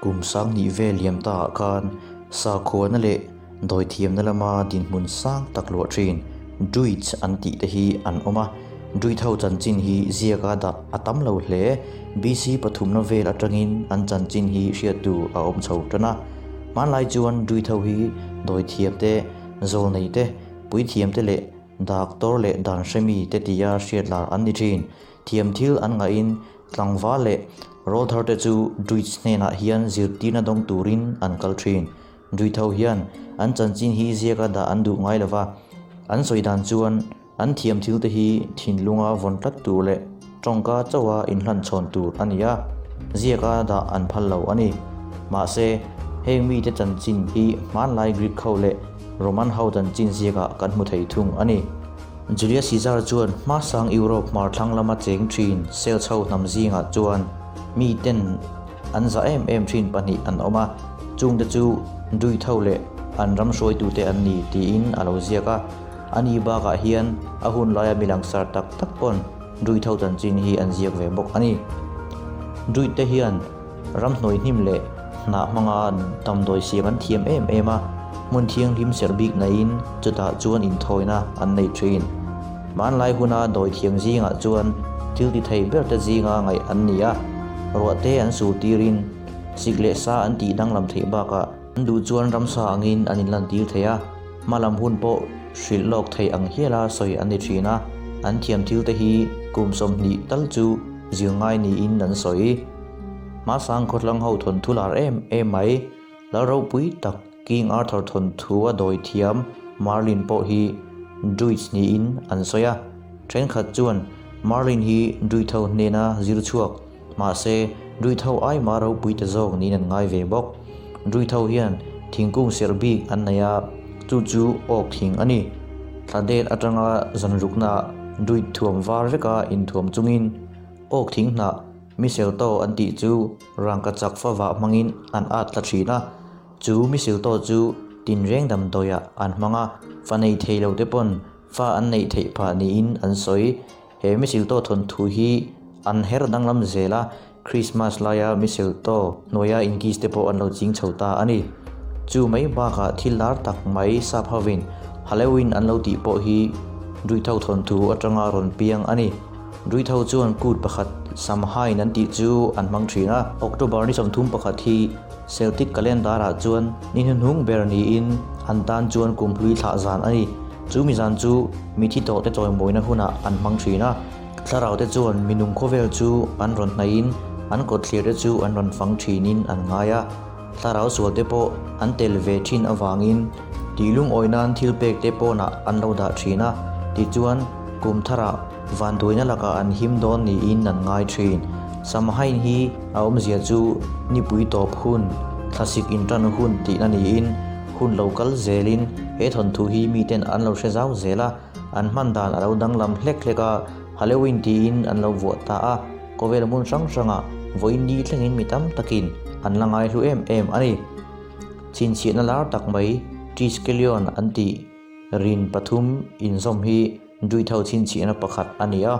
Kum sanghnih vel liam ta ah khan sakhuana leh dawithiamna lama dinhmun sang tak luah thin Druids an tih te hi an awm a, Druid ho chanchin hi ziaka dah a tam lo hle. BC pathumna vel atangin an chanchin hi hriat tur a awm chho tan a. Hmanlai chuan Druid ho hi dawithiam te, zawlnei te, puithiam te leh Doctor leh dan hremi te tia hriat lar an ni thin. Thiam thil an ngahin Tlangval leh rawlthar te chu Druids hnenah hian zirtirna dawng turin an kal thin. Druid ho hian an chanchin hi ziaka dah an duh ngai lova, an sawi dan chuan an thiam thil te hi thinlunga vawn tlat tur leh tawngka chauha inhlanchhawn tur a ni a, ziaka dah an phal lo a ni. Mahse, heng mite chanchin hi hmanlai Greek ho leh Roman ho chanchin ziakah kan hmu thei thung a ni. Julius Caesar chuan hmasang Europe hmar thlang lama cheng thin Celts ho hnam zingah chuan miten an za em em thin pahnih an awm a, chungte chu Druid ho leh an ram hruaitute an ni tiin a lo ziak a. Ani bakah hian a hun laia mi langsar tak tak pawn Druid ho chanchin hi an ziak ve bawk a ni. Druid te hian Ramhnuai hnim leh hnah hmanga damdawi siam an thiam em em a, hmun thianghlim serh bik naiin chutah chuan inthawina an nei thin. Hmanlai huna dawi thiam zingah chuan thil ti thei ber te zinga ngaih an ni a, ruah te an sur tirin sik leh sa an tih danglam theih bakah an duh chuan ramsa angin an inlantir thei a, hmalam hun pawh hrilh lawk theih ang hiala sawi an ni thin a, an thiam thil te hi kum 20 tal chu zir ngai niin an sawi. Hmasang khawtlang ho thawnthu lar em em mai, lal ropui tak King Arthur thawnthu a dawi thiam Merlin pawh hi Druids niin an sawi a. Thenkhat chuan Merlin hi Druid ho hnena zir chhuak, mahse Druid ho ai mah ropui ta zawk niin an ngai ve bawk. Druid ho hian thingkung serh bik an nei a, chu chu awk thing a ni. Thla det atanga zanruknaah Druid thuam var veka inthuam chungin awk thing hnah Mistletoe an tih chu rangkachak favah hmangin an at tla thin a, chu mistletoe chu tinreng damdawiah an hmang a, fa nei thei lo te pawn fa an neih theih phah niin an sawi. He mistletoe thawnthu hi an her danglam zel a, Christmas laia mistletoe hnuaia inkiss te pawh an lo ching chho ta a ni. Chu mai bakah thil lar tak mai sap hovin Halloween an lo tih pawh hi Druitho thawnthu atanga rawn piang a ni. Druitho chuan kut pakhat Samhain an tih chu an hmang thin a. October ni 31 hi Celtic calendar-ah chuan ni hnuhnung ber niin an tan chuan kum hlui thlah zan a ni. Chu mi zan chu mithi tawhte chawimawina hunah an hmang thin a. Thlaraute chuan minung khawvel chu an rawn hnaihin an kawtthlirte chu an rawn fang thinin an ngai a. Thlarau sualte pawh an tel ve thin avangin tih lungawi nan thil pek te pawnah an lo dah thin a, tichuan kum tharah vanduaina lakah an him dawn niin an ngai thin. Samhain hi a awmzia chu nipui tawp hun, thlasik intan hun tihna niin hun lo kal zelin he thawnthu hi miten an lo hre zau zel a, an hman dan a lo danglam hlek hlek a, Halloween tiin an lo vuah ta a. Khawvel hmun hrang hrangah vawiin ni thlengin mi tam takin an la ngaihlu em em a ni. Chhinchhiahna lar tak mai Triskelion an tih rin pathum inzawm hi Druid-ho chhinchhiahna pakhat a ni a.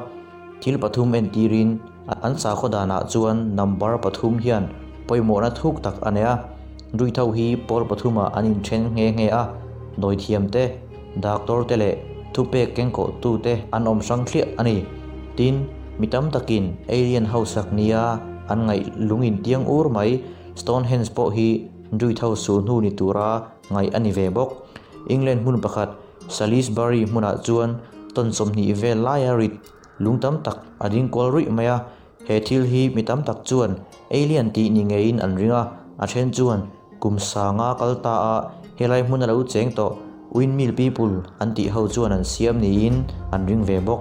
Thil pathum entirin an sakhaw danah chuan number pathum hian pawimawhna thuk tak a nei a. Druid-ho hi pawl pathumah an inthen nghe nghe a, dawithiam te, Doctor te leh thupek kengkawhtu te an awm hrang thliah a ni. Tin, mi tam takin alien hausak nia an ngaih lung intiang ur mai Stonehenge pawh hi Druid ho sul hnu ni tura ngaih a ni ve bawk. England hmun pakhat Salisbury hmunah chuan tawn 20 vel laia rit lung tam tak a ding kual ruih mai a, He thil hi mi tam tak chuan alien tih ni ngeiin an ring a, a then chuan kum sanga kal ta a helai hmun a lo cheng tawh windmill people an tih ho chuan an siam niin an ring ve bawk.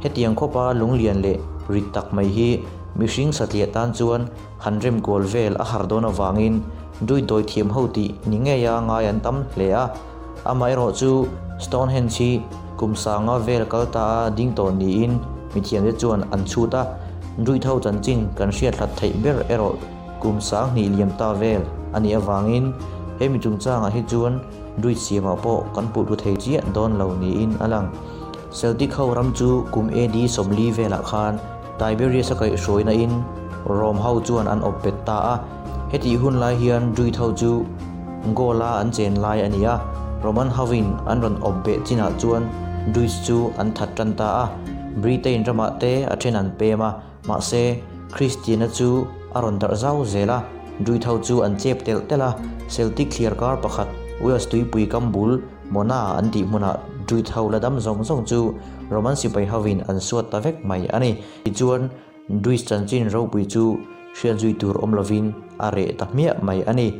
Hetiang khawpa lunglian leh rit tak mai hi mihring satliah tan chuan han rem kual vel a har dawn avangin Druid dawi thiam ho tih ni ngeia ngai an tam hle a. Amaherawh chu Stonehenge hi kum sanga vel kal ta a ding tawh niin mithiamte chuan an chhut a, Druid ho chanchin kan hriat hlat theih ber erawh kum 2000 liam ta vel a nih avangin he mi chungchangah hi chuan Druid siamah pawh kan puh thlu thei chiah dawn lo niin a lang. Celtic ho ram chu kum AD 40 velah khan Tiberius a kaihhruaina in Rome ho chuan an awp bet ta a. Hetih hun lai hian Druid ho chu Gaul-a an chen lai a ni a, Roman hovin an rawn awp beh chinah chuan Druids chu an that tan ta a, Britain ramah te a then an pem a, mahse Kristianna chu a rawn darh zau zel a, Druid ho chu an chep telh telh a, Celtic thliar kar pakhat Wales tuipui kam bul Mona an tih hmunah Druid ho la dam zawng zawng chu Roman sipai hovin an suat ta vek mai a ni. Tichuan, Druids chanchin ropui chu hriat zui tur awm lovin a reh ta hmiah mai a ni.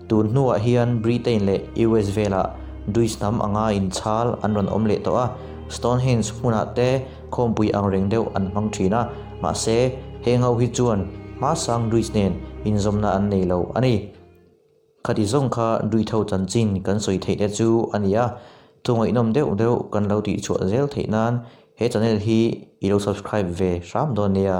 Tun hnuah hian Britain leh US velah Druids hnam anga inchhal an rawn awm leh tawh a, Stonehenge hmunah te khawmpui ang reng deuh an hmang thin a, mahse heng ho hi chuan hmasang Druids nen inzawmna an nei lo a ni. Khati zawng kha Druid-ho chanchin kan sawi theih te chu a ni a, thu ngaihnawm deuh deuh kan lo tihchhuah zel theih nan he channel hi i lo subscribe ve hram dawn nia.